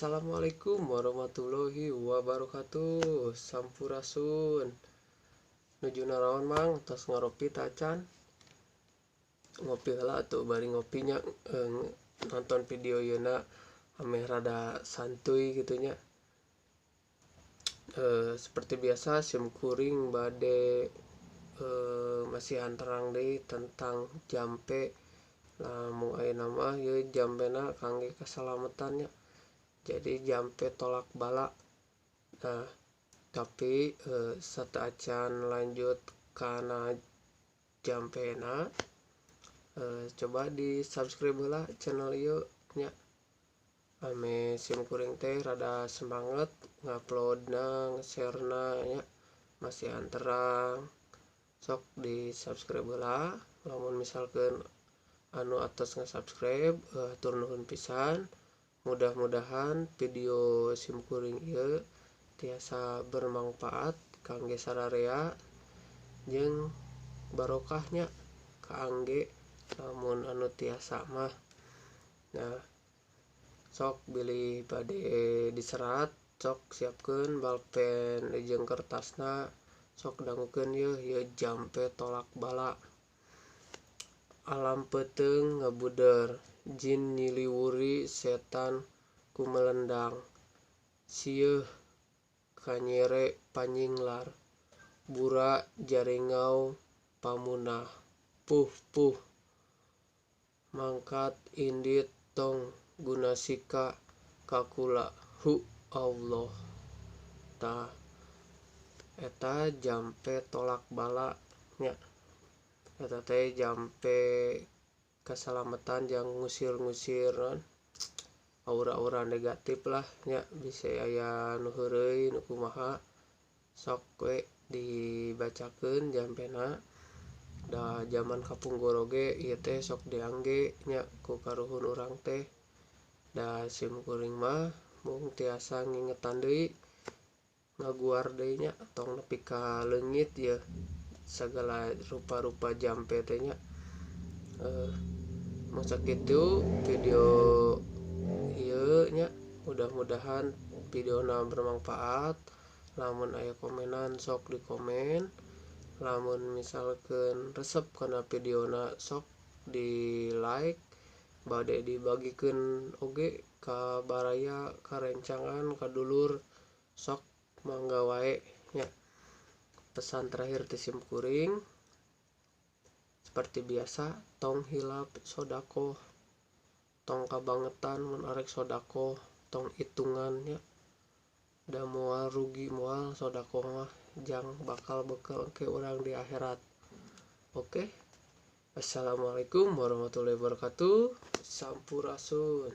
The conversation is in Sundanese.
Assalamualaikum warahmatullahi wabarakatuh. Sampurasun. Nuju naraon mang, tos ngaropi tacan? Ngopi heula atuh, bari ngopinya nonton video yeuna ameh rada santuy gitu nya. Seperti biasa sim kuring bade masihan terang deui tentang jampe. Lamun ayeuna mah ieu jampena kangge kasalametan nya. Jadi jampe tolak bala. Nah, tapi sateuacan lanjut kana jampena, coba di subscribe heula channel ieu nya. Ame sim kuring teh rada semangat nguploadna, nge-share-na nya, masihan terang. Sok di subscribe heula. Lamun misalkeun anu atos nge-subscribe, hatur nuhun pisan. Mudah-mudahan video sim kuring ieu tiasa bermanfaat kangge sararea jeung barokahnya kaangge lamun anu tiasa mah. Nah, sok bilih bade diserat, sok siapkeun balpen jeung kertasna, sok dangukeun yeuh ieu jampe tolak bala. Alam peuteung ngabuder, jin nyiliwuri, setan kumelendang, sieuh kanyere panyinglar, bura jaringau pamunah, puh-puh mangkat indit tong gunasika kakula hu Allah. Tah, eta jampe tolak bala nya. Eta teh jampe kasalamatan jang ngusir-ngusir non aura-aura negatif lah nya, bisa aya nu heureuy nu kumaha, sok we dibacakeun jampena. Da zaman kapungkur oge ieu teh sok diangge nya ku karuhun urang teh. Da sim kuring mah mung tiasa ngingetan deui, ngaguar deui nya, tong nepi ka leungit yeuh sagala rupa-rupa jampe teh nya. Mung sakitu video ieu nya, mudah-mudahan videona bermanfaat. Lamun aya komenan sok di komen. Lamun misalkeun resep kana videona sok di like, bade dibagikeun oge ka baraya, ka rencangan, ka dulur, sok mangga wae nya. Pesan terakhir ti sim kuring, seperti biasa tong hilap sodakoh, tong kabangetan mun arek sodakoh, tong hitungan nya. Da moal rugi moal sodakoh mah, jang bakal bekal ke urang di akhirat. Oke. Assalamualaikum warahmatullahi wabarakatuh. Sampurasun.